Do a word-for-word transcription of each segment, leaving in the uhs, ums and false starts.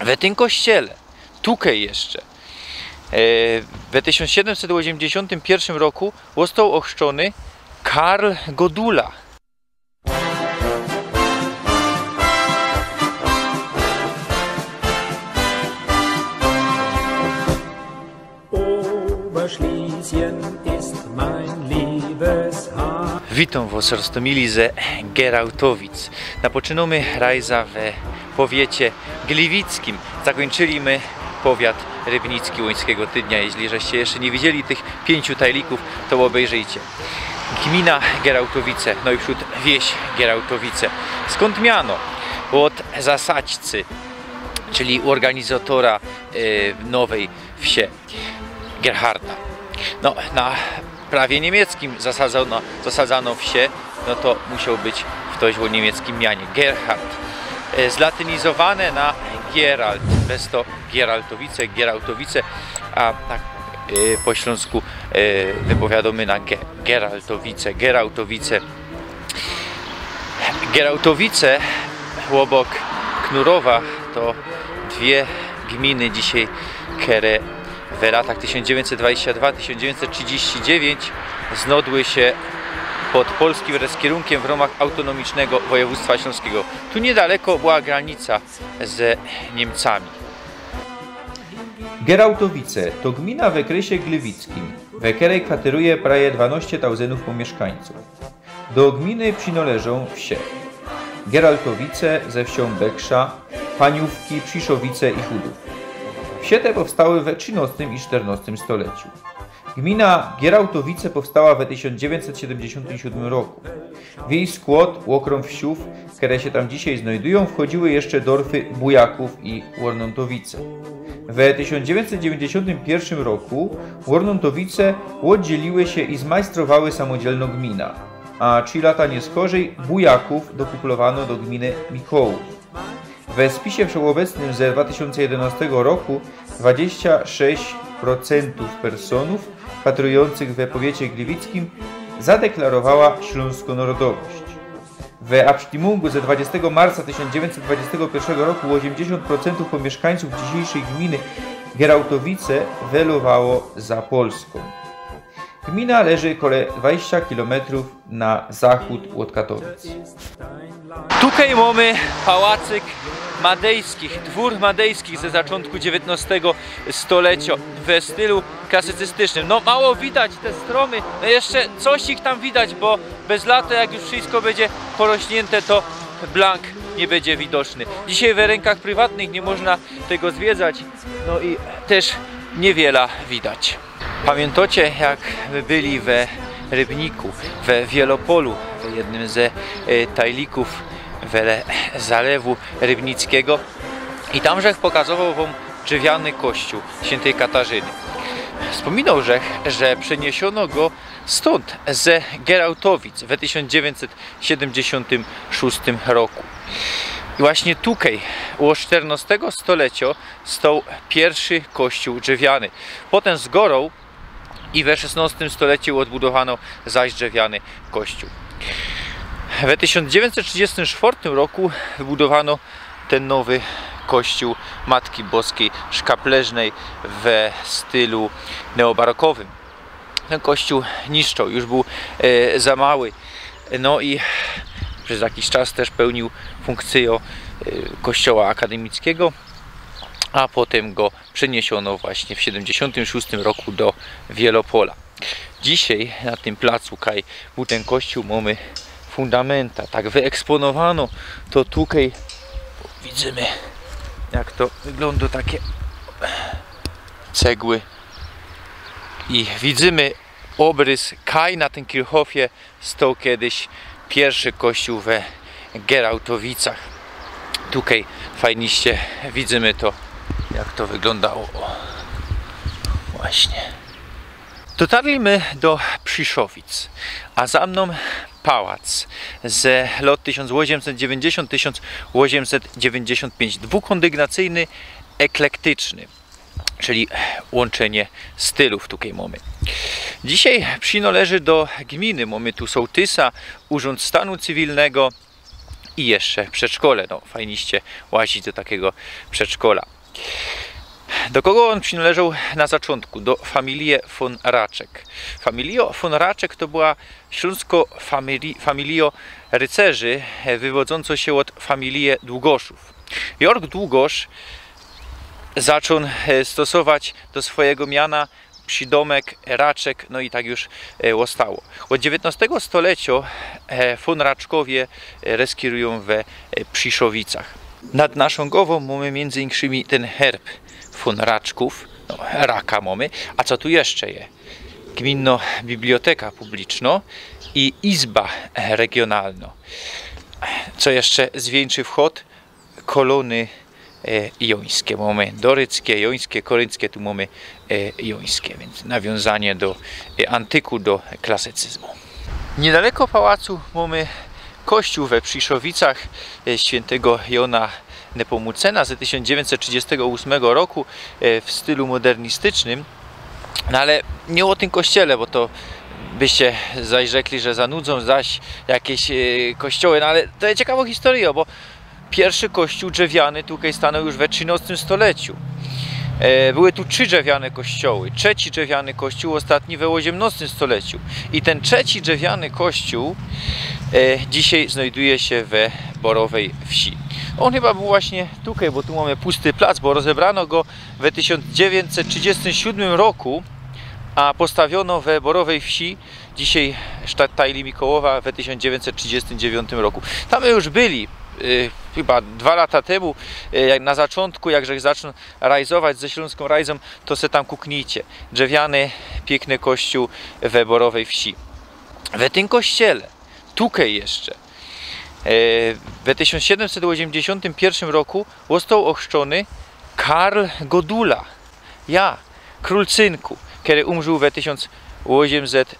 We tym kościele, tukej jeszcze, e, we tysiōnc siedymset ôziymdziesiōntym piyrszym roku ôstoł ôchrzczōny Karl Godula. Oberschlesien ist mein Liebeshain. Witōm wos, roztōmili, ze Gerałtowic. Napoczynōmy rajza we powiecie gliwickim. Zakōńczyli my powiat rybnicki Łońskiego Tydnia. Jeźli żeście jeszcze niy widzieli tych piyńciu tajlików, to ôbejrzyjcie. Gmina Gerałtowice, no i przōd wieś Gerałtowice. Skōnd miano? Ôd zasadźcy, czyli ôrganizatora, e, nowej wsie, Gerharda. No, na prawie niymieckim zasadzano, zasadzano wsie, no to musioł być ftoś ô niymieckim mianie. Gerhard. E, zlatynizowane na Gerald, bez to Gerałtowice, Gerałtowice, a tak, e, po ślōnsku, e, wypowiadōmy na G. Gerałtowice, Gerałtowice. Gerałtowice, ôbok Knurowa, to dwie gminy dzisiej, kere we latach tysiōnc dziewiyńćset dwadzieścia dwa, tysiōnc dziewiyńćset trzidziści dziewiyńć znodły sie pod polskim rozkierunkym w rōmach Autōnōmicznego Wojewōdztwa Ślōnskigo. Tu niydaleko była granica ze Niymcami. Gerałtowice to gmina we kresie gliwickim, we kerej kwateruje prawie dwanŏście tauzyndōw pōmiyszkańcōw. Do gminy przinŏleżōm wsie Gerałtowice ze wsiōm Beksza, Paniōwki, Prziszowice i Chudōw. Wsie te powstały we trzicynŏstym i szternŏstym stoleciu. Gmina Gerałtowice powstała we tysiōnc dziewiyńćset siedymdziesiōntym siōdmym roku. W jij skłŏd, ôkrōm wsiōw, kere sie tam dzisiej znajdujōm, wchodziły jeszcze dorfy Bujakōw i Ôrnōntowice. We tysiōnc dziewiyńćset dziewiyńćdziesiōntym piyrszym roku Ôrnōntowice ôddzieliły sie i zmajstrowały samŏdzielnŏ gmina, a trzi lata nieskorzyj Bujakōw dokupowano do gminy Mikołōw. We spisie wszechobecnym ze dwa tysiōnce jedynŏstego roku dwadzieścia sześć procentōw personōw kwaterujōncych we powiecie gliwickim zadeklarowała ślōnskõ narodowość. We abstimmōngu ze dwadzieścia marca tysiōnc dziewiyńćset dwadzieścia piyrszego roku ôziymdziesiōnt procentōw pōmiyszkańcōw dzisiejszyj gminy Gerałtowice welowało za Polskōm. Gmina leży kole dwadzieścia kilometrōw na zachōd ôd Katowic. Tukej mōmy pałacyk Madejskich, dwōr Madejskich ze zaczōntku dziewiyńtnŏstego stolecio we stylu klasycystysznym. No, mało widać te strōmy, no jeszcze coś ich tam widać, bo bez lato, jak już wszystko bydzie porośniynte, to blank niy bydzie widoczny. Dzisiej we rynkach prywatnych niy można tego zwiedzać, no i tyż niywiela widać. Pamiyntŏcie, jak my byli we Rybniku, we Wielopolu, we jednym ze, e, tajlikōw, wele Zalewu Rybnickigo, i tam żech pokazowoł wōm drzewiany kościōł świyntej Katarzyny. Spōminoł żech, że przeniesiono go stōnd, ze Gerałtowic, we tysiōnc dziewiyńćset siedymdziesiōntym szōstym roku. I właśnie tukej, ô szternŏstego stolecio, stoł piyrszy kościōł drzewiany. Potym zgoroł i we szesnŏstym stoleciu ôdbudowano zaś drzewiany kościōł. We tysiōnc dziewiyńćset trzidziestym sztwŏrtym roku wybudowano tyn nowy kościōł Matki Boskij Szkaplerznyj we stylu neobarokowym. Tyn kościōł niszczoł, już bōł, e, za mały. No i przez jakiś czas tyż pełniōł fōnkcyjõ, e, kościoła akadymickigo, a potym go przeniesiono właśnie w siedymdziesiōntym szōstym roku do Wielopola. Dzisiej na tym placu, kaj bōł tyn kościōł, mōmy fundamenta. Tak wyeksponowano to tukej. Widzymy, jak to wyglōndo, take cegły. I widzymy ôbrys, kaj na tym Kirchhofie stoł kejś piyrszy kościōł we Gerałtowicach. Tukej fajniście widzymy to, jak to wyglōndało. Ô. Właśnie. Dotarli my do Prziszowic, a za mnōm pałac ze lŏt tysiōnc ôziymset dziewiyńćdziesiōnt, tysiōnc ôziymset dziewiyńćdziesiōnt piyńć, dwukōndygnacyjny, eklektyczny, czyli łōnczynie stylōw tukej mōmy. Dzisiej przinŏleży do gminy. Mōmy tu sołtysa, urząd stanu cywilnego, i jeszcze przedszkole. No, fajniście łazić do takiego przedszkola. Do kogo on przynależał na zaczątku? Do familie von Raczek. Familio von Raczek to była śląsko familio rycerzy, e, wywodzącą się od familie Długoszów. Jork Długosz zaczął, e, stosować do swojego miana przydomek Raczek, no i tak już, e, ostało. Od dziewiętnastego stolecia, e, von Raczkowie, e, reskirują we, e, Przyszowicach. Nad naszą głową mamy między innymi ten herb von Raczków, no, raka mamy, a co tu jeszcze je? Gminną biblioteka publiczną i izba regionalna. Co jeszcze zwieńczy wchód? Kolony, e, jońskie. Mamy doryckie, jońskie, korynckie, tu mamy, e, jońskie, więc nawiązanie do, e, antyku, do klasycyzmu. Niedaleko pałacu mamy kościół we Przyszowicach, e, świętego Jona Nepomucena z tysiąc dziewięćset trzydziestego ósmego roku, e, w stylu modernistycznym. No ale nie o tym kościele, bo to byście zaś rzekli, że zanudzą zaś jakieś, e, kościoły, no ale to jest ciekawą historią, bo pierwszy kościół drzewiany tutaj stanął już we trzynastym stoleciu. E, były tu trzy drzewiane kościoły. Trzeci drzewiany kościół, ostatni we osiemnastym stoleciu. I ten trzeci drzewiany kościół, e, dzisiaj znajduje się we Borowej Wsi. On chyba był właśnie tutaj, bo tu mamy pusty plac, bo rozebrano go we tysiąc dziewięćset trzydziestym siódmym roku, a postawiono we Borowej Wsi, dzisiaj Stadtteili Mikołowa, we tysiąc dziewięćset trzydziestym dziewiątym roku. Tam my już byli, y, chyba dwa lata temu, y, jak na zaczątku, jak żech zaczął rajzować ze Śląską Rajzą, to se tam kuknijcie. Drzewiany, piękny kościół we Borowej Wsi. We tym kościele, tutaj jeszcze, e, we tysiąc siedemset osiemdziesiątym pierwszym roku został ochrzczony Karl Godula. Ja, król cynku, który umrzył we tysiąc osiemset,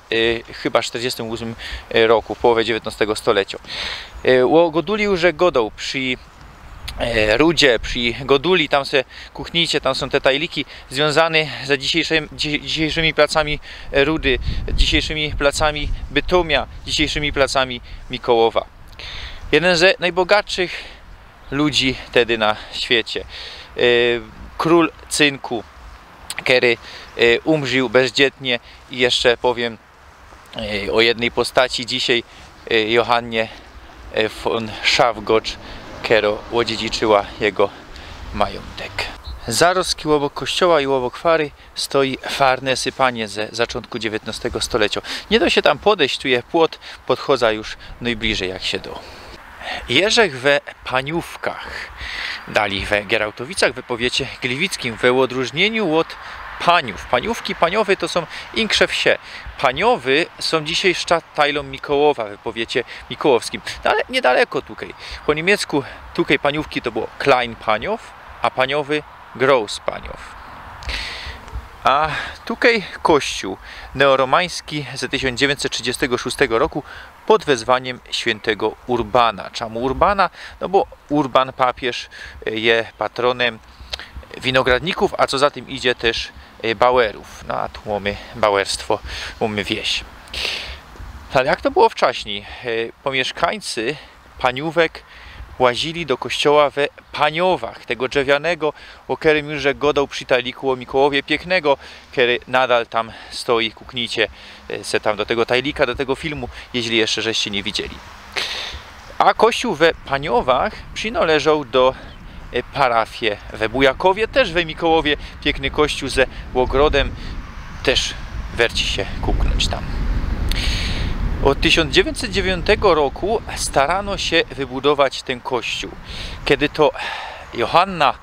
e, chyba czterdziestym ósmym roku, w połowie dziewiętnastego stolecia. E, o Goduli już żech godał przy, e, rudzie, przy Goduli, tam se kuknijcie, tam są te tajliki związane ze dzisiejszymi, dzi-, dzisiejszymi placami rudy, dzisiejszymi placami Bytomia, dzisiejszymi placami Mikołowa. Jeden ze najbogatszych ludzi wtedy na świecie. E, król cynku, który, e, umrził bezdzietnie i jeszcze powiem, e, o jednej postaci dzisiaj, e, Johannie, e, von Schaffgotsch, kero odziedziczyła jego majątek. Zarostki obok kościoła i obok fary stoi farne sypanie ze zaczątku dziewiętnastego stolecia. Nie da się tam podejść, tu je płot, podchodza już najbliżej jak się da. Jeżech we Paniówkach. Dalej we Gierałtowicach, we powiecie gliwickim, we odróżnieniu od Paniów. Paniówki, Paniowy to są inkrze wsie. Paniowy są dzisiejszą tajlą Mikołowa we powiecie mikołowskim. No ale niedaleko tutaj. Po niemiecku tutaj Paniówki to było Klein Paniow, a Paniowy Groß Paniow. A tutaj kościół neoromański z tysiąc dziewięćset trzydziestego szóstego roku pod wezwaniem świętego Urbana. Czemu Urbana? No bo Urban papież, e, je patronem winogradników, a co za tym idzie, też, e, bauerów. No a tu mamy bauerstwo, mamy wieś. No ale jak to było wcześniej? E, pomieszkańcy Paniówek łazili do kościoła we Paniowach, tego drzewianego, o kerym już żech godał przy tajliku o Mikołowie, piyknego, kery nadal tam stoi. Kuknijcie, e, se tam do tego tajlika, do tego filmu, jeźli jeszcze żeście nie widzieli. A kościół we Paniowach przynależał do, e, parafie we Bujakowie, też we Mikołowie, piykny kościół ze ôgrodym, też werci się kuknąć tam. Od tysiąc dziewięćset dziewiątego roku starano się wybudować ten kościół. Kiedy to Johanna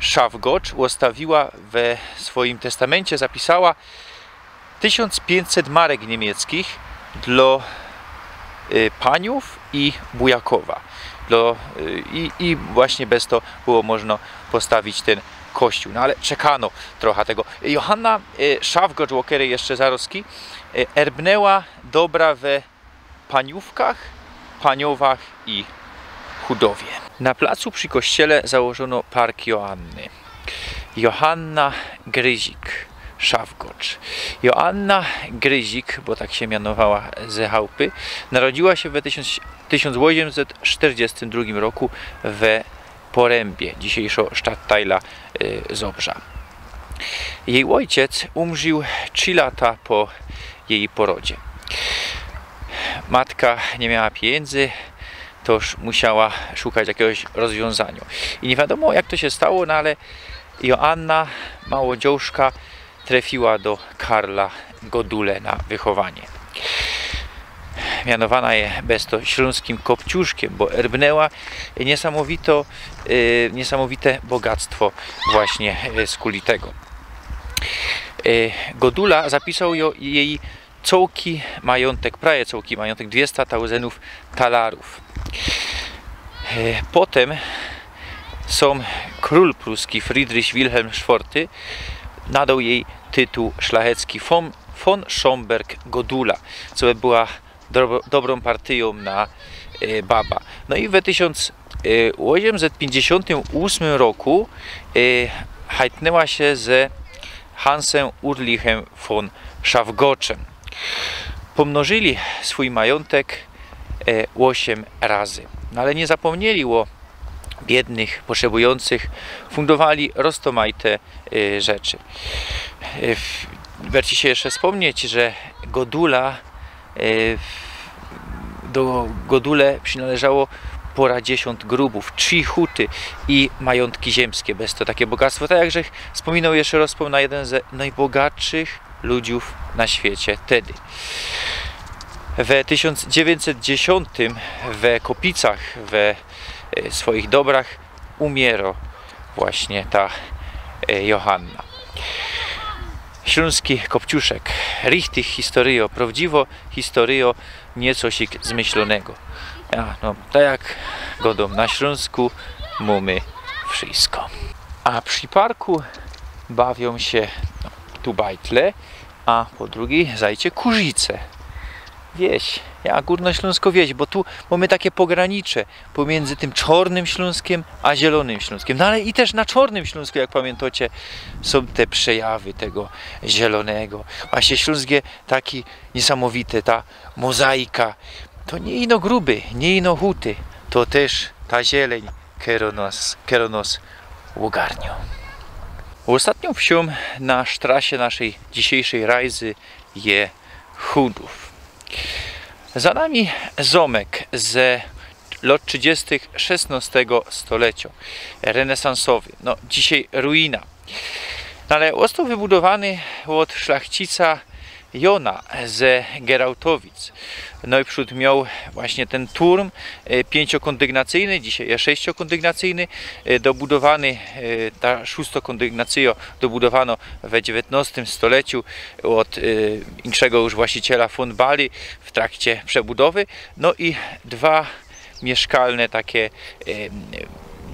Schaffgotsch ustawiła, we swoim testamencie zapisała tysiąc pięćset marek niemieckich dla, y, Paniów i Bujakowa. Dla, y, i, i właśnie bez to było można postawić ten kościół. No ale czekano trochę tego. Johanna, y, Schaffgotsch, o kerej jeszcze zarostki, y, erbnęła dobra we Paniówkach, Paniowach i Chudowie. Na placu przy kościele założono park Joanny. Johanna Gryzik, Szafgocz. Joanna Gryzik, bo tak sie mianowała ze chałpy, narodziła sie we tysiōnc, tysiōnc ôziymset sztyrdziestym drugim roku we Porębie, dzisiejszo sztattajla, y, Zobrza. Jeji ôjciec umrził trzi lata po jeji porodzie. Matka niy miała pijyndzy, toż musiała szukać jakigoś rozwiōnzaniŏ. I niy wiadōmo, jak to sie stało, no ale Joanna, mało dziołszka, trefiła do Karla Godule na wychowanie. Mianowana je bez to ślōnskim kopciuszkiym, bo erbnęła niesamowito, y, niesamowite bogactwo właśnie, y, skuli tego. Y, Godula zapisoł jo-, jeji cołki majōntek, prawie cołki majōntek, dwiesta tauzenōw talarōw. E, potym sōm krōl pruski Friedrich Wilhelm sztwŏrty nadoł jej tytuł szlachecki von, von Schomberg Godula, co by była dobro-, dobrōm partyjōm na, e, baba. No i we tysiōnc, e, ôziymset piyńćdziesiōntym ôsmym roku, e, hajtnęła sie ze Hansem Ulrichem von Szafgoczym. Pōmnożyli swōj majōntek, e, ôziym razy. No ale niy zapōmnieli ô biydnych, potrzebujōncych. Fundowali roztōmajte, e, rzeczy. E, w-, werci sie jeszcze spōmnieć, że Godula, e, w-, do Godule przinŏleżało pora dziesiōnt grubōw, trzi huty i majōntki ziymskie. Bez to take bogactwo. Tak jak żech spōminoł, jeszcze rŏz spōmnã, jedyn ze nojbogatszych ludziōw na świecie tedy. We tysiōnc dziewiyńćset dziesiōntym we Kopicach, we, e, swojich dobrach umiero właśnie ta, e, Johanna. Ślōnski Kopciuszek. Richtig historio, prŏwdziwŏ historio, niy cosik zmyślōnego. Ja, no, tak jak godōm, na Ślōnsku mōmy wszysko. A przi parku bawiōm sie, no, tu bajtle, a po drugij zajcie kurzice. Wieś, ja, gōrnoślōnsko wieś, bo tu mōmy take pogranicze pōmiyndzy tym Czornym Ślōnskiem a Zielōnym Ślōnskiem. No ale i tyż na Czornym Ślōnsku, jak pamiyntŏcie, sōm te przejawy tego zielōnego. Właśnie Ślōnsk je taki niysamowity, ta mozaika. To niy ino gruby, niy ino chudy, to tyż ta zieleń, kero nŏs, kero nŏs ôgarniŏ. Ôstatniōm wsiōm na sztrasie naszyj dzisiejszyj rajzy je Chudōw. Za nami zōmek ze lŏt trzidziestych szesnŏstego stoleciŏ, renesansowy, no, dzisiej ruina. No, ale ôstoł wybudowany ôd szlachcica Jōna ze Gerałtowic. Nojprzōd mioł właśnie tyn turm, e, piyńciokōndygnacyjny, dzisiej je sześciokōndygnacyjny, e, dobudowany, e, ta szōstokōndygnacyjŏ dobudowano we dziewiyntnŏstym stoleciu ôd, e, inkszego już właściciela von Bali w trakcie przebudowy. No i dwa miyszkalne takie, e,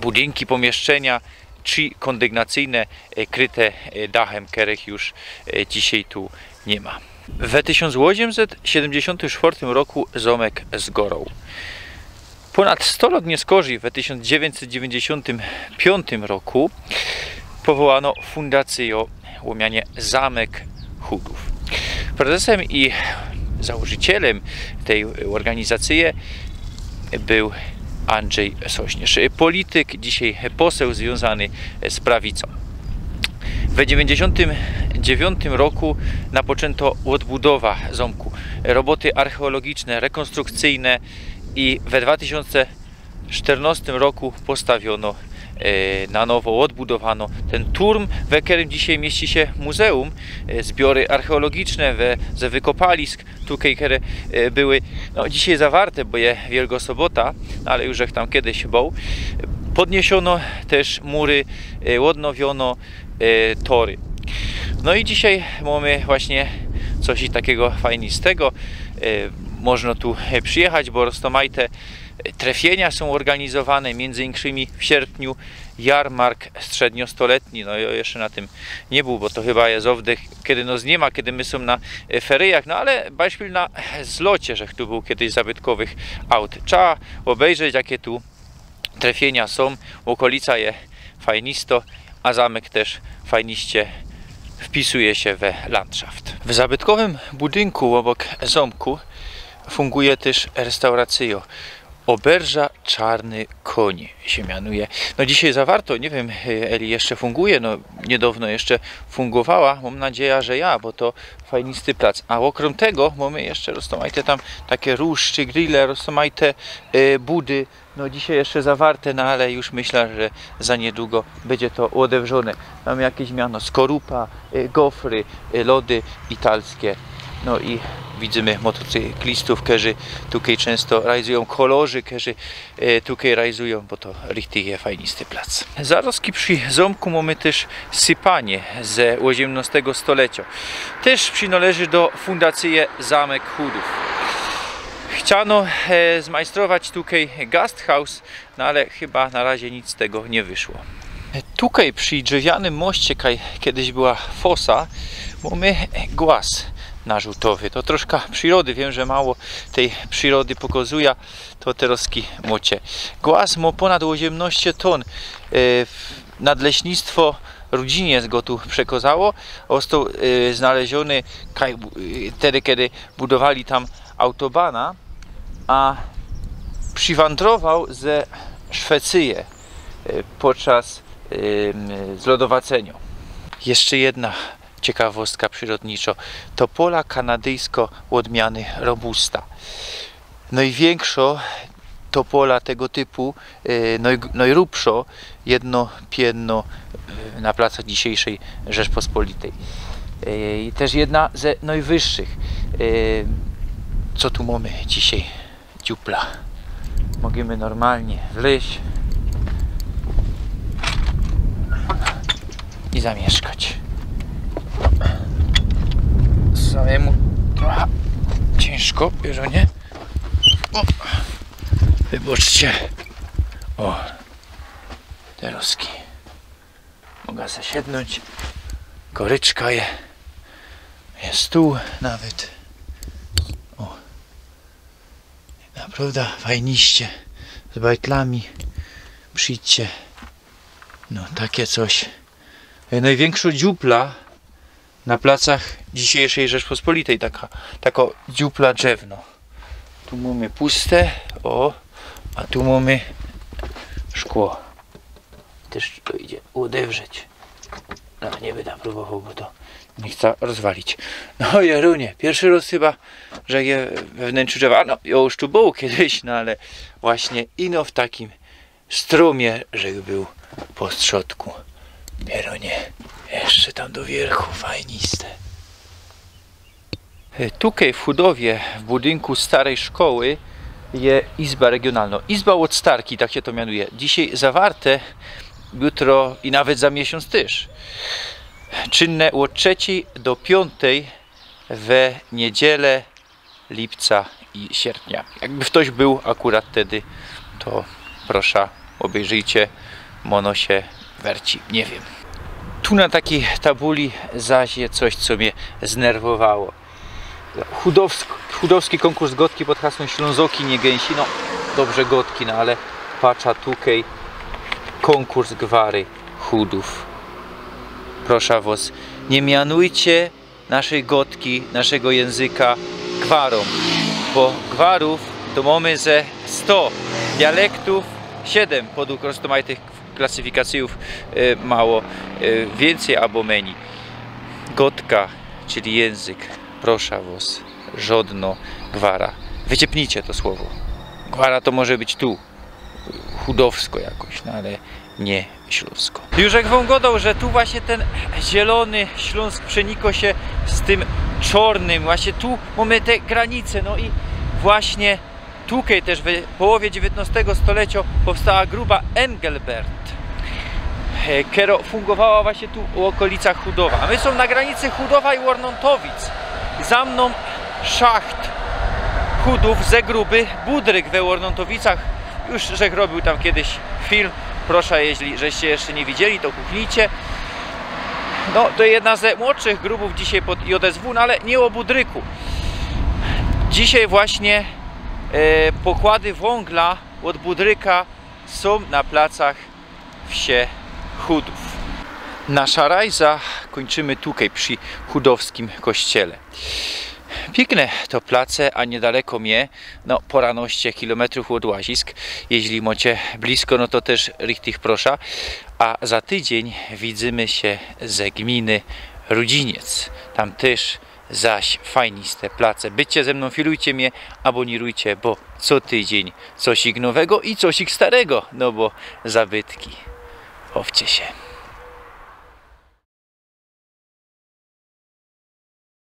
budynki, pōmiyszczenia, trzikōndygnacyjne, e, kryte, e, dachym, kerych już, e, dzisiej tu niy ma. We tysiōnc ôziymset siedymdziesiōntym sztwŏrtym roku zōmek zgoroł. Pōnad sto lŏt niyskorzij, we tysiōnc dziewiyńćset dziewiyńćdziesiōntym piōntym roku powołano fundacyjŏ ô mianie Zamek Chudōw. Prezesym i założycielym tyj ôrganizacyje bōł Andrzej Sośnierz, polityk, dzisiej poseł zwiōnzany z prawicōm. We dziewiyńćdziesiōntym dziewiōntym roku napoczynto ôdbudowa zōmku. Roboty archeologiczne, rekonstrukcyjne i we dwa tysiōnce sztyrnŏstym roku postawiono, e, na nowo, ôdbudowano tyn turm, we kerym dzisiej miyści sie muzeum, e, zbiory archeologiczne we, ze wykopalisk, tukej, kere, e, były, no, dzisiej zawarte, bo je Wielgŏ Sobota, no, ale już żech tam kedyś bōł. Podniesiono tyż mury, e, ôdnowiono, e, tory. No i dzisiej mōmy właśnie coś takigo fajnistego. E, możno tu, e, przijechać, bo roztōmajte, e, trefienia sōm ôrganizowane, miyndzy inkszymi w sierpniu jarmark strzedniostoletni, no i jeszcze na tym niy bōł, bo to chyba je ôwdy, kedy nŏs niy ma, kedy my sōm na, e, feryjach, no ale bajszpil na zlocie, żech tu bōł kedyś zabytkowych aut. Trzeba ôbejrzeć, jake tu trefienia sōm, ôkolica je fajnisto, a zamek tyż fajniście wpisuje sie we landschaft. W zabytkowym budynku ôbok zōmku funguje tyż restauracyjo. Oberża Czarny Koń sie mianuje. No dzisiej zawarto, niy wiym, e, eli jeszcze funguje, no niydŏwno jeszcze fungowała, mōm nadzieja, że ja, bo to fajnisty plac. A ôkrōm tego mōmy jeszcze roztōmajte tam take ruszczi, grille, roztōmajte, e, budy. No dzisiej jeszcze zawarte, no ale już myśla, że za niydługo bydzie to ôdewrzōne. Tam jakeś miano skorupa, e, gofry, e, lody italske. No i widzymy motocyklistōw, kerzy tukej czynsto rajzujōm, kolorzy, kerzy, e, tukej rajzujōm, bo to richtig je fajnisty plac. Zarozki przi zōmku mōmy tyż sypanie ze ôziymnostego stolecio. Tyż przinŏleży do fundacyje Zamek Chudōw. Chciano, e, zmajstrować tukej gasthaus, no ale chyba na razie nic z tego niy wyszło. Tukej przi drzewianym moście, kaj kejsik była fosa, mōmy głaz narzōdowy. To troszka przirody, wiym, że mało tyj przirody pokŏzuja, to terŏzki mŏcie. Głaz mŏ pōnad ôziymnŏście tōn. E, nadleśnictwo Rudzinie go tu przekŏzało. Ôstoł, e, znaleziōny kaj, e, tedy, kej budowali tam autobana, a prziwandrowoł ze Szwecyje, e, podczas, em, zlodowacyniŏ. Jeszcze jedna ciekawostka przyrodniczŏ. Topola kanadyjsko ôdmiany Robusta. Nojwiynkszŏ topola tego typu, e, noj-, nojrubszŏ, jednopiynno, e, na placach dzisiyjszyj Rzeczpospolitej. E, i tyż jedna ze nojwyższych. E, co tu mōmy dzisiyj? Dziupla. Możymy normalnie wlyź i zamieszkać. Samymu trocha ciynżko, wiysz, niy? Ô, wybaczcie. Ô, terŏzki. Moga se siednōńć. Koryczka je. Je stōł nawet. Ô. Naprŏwdã fajniście. Z bajtlami. Przijdźcie. No, take coś. E, nojwiynkszŏ dziupla na placach dzisiyjszyj Rzeczpospolitej. Taka, takŏ dziupla drzewno. Tu mōmy puste, ô, a tu mōmy szkło. Tyż to idzie ôdewrzeć. No, niy bydã prōbowoł, bo to niy chca rozwalić. No, Jerunie, piyrszy rŏz chyba, że je we wnyntrzu drzewa. A no, już tu bōł kejsik, no ale właśnie ino w takim strōmie, że był po strzodku. Jerunie, jeszcze tam do wiyrchu, fajniste. E, tukej w Chudowie, w budynku staryj szkoły, je izba regiōnalnŏ. Izba ôd starki, tak sie to mianuje. Dzisiyj zawarte, jutro i nawet za miesiōnc tyż. Czynne ôd trzecyj do piōntej we niydziele, lipca i sierpnia. Jakby ftoś bōł akurat wtedy, to proszã, ôbejrzyjcie, mōno sie werci, niy wiym. Tu na takij tabuli zaś je coś, co mie znerwowało. Chudowsk-, chudowski kōnkurs gŏdki pod haslōm Ślōnzoki, niy gynsi. No, dobrze gŏdki, no ale patrza tukej, kōnkurs gwary Chudōw. Proszã wŏs, niy mianujcie naszyj gŏdki, naszego jynzyka gwarōm. Bo gwarōw to mōmy ze sto dialektōw, siedym podług roztōmajtych klasyfikacyjōw, e, mało, e, wiyncyj abo mynij. Gŏdka, czyli jynzyk, proszã wŏs, żŏdno gwara. Wyciepnijcie to słowo. Gwara to może być tu. Chudowsko jakoś, no ale niy ślōnsko. Już jak wōm gŏdoł, że tu właśnie tyn zielōny Ślōnsk przenikŏ sie z tym czŏrnym, właśnie tu mōmy te granice, no i właśnie tukej tyż w połowie dziewiyntnŏstego stoleciŏ powstała gruba Engelbert, e, kerŏ fungowała właśnie tu w ôkolicach Chudowa. A my sōm na granicy Chudowa i Ôrnōntowic. Za mnōm szacht Chudōw, ze gruby budryk we Ôrnōntowicach. Już żech robiōł tam kejsik film. Proszã, jeźli żeście jeszcze niy widzieli, to kuknijcie. No, to jedna ze młodszych grubōw dzisiyj pod J S W, no ale niy ô budryku. Dzisiyj właśnie, e, pokłady wōngla ôd budryka sōm na placach wsie Chudōw. Nasza rajza Kończymy tukej przi chudowskim kościele. Piykne to place, a niydaleko mie, no, pŏranoście kilometrōw ôd łazisk. Jeźli mŏcie blisko, no to tyż richtig proszã. A za tydziyń widzymy sie ze gminy Rudziniec. Tam tyż zaś fajniste place. Bydźcie ze mnōm, filujcie mie, abōnirujcie, bo co tydziyń cosik nowego i cosik starego, no bo zabytki. Bawcie sie.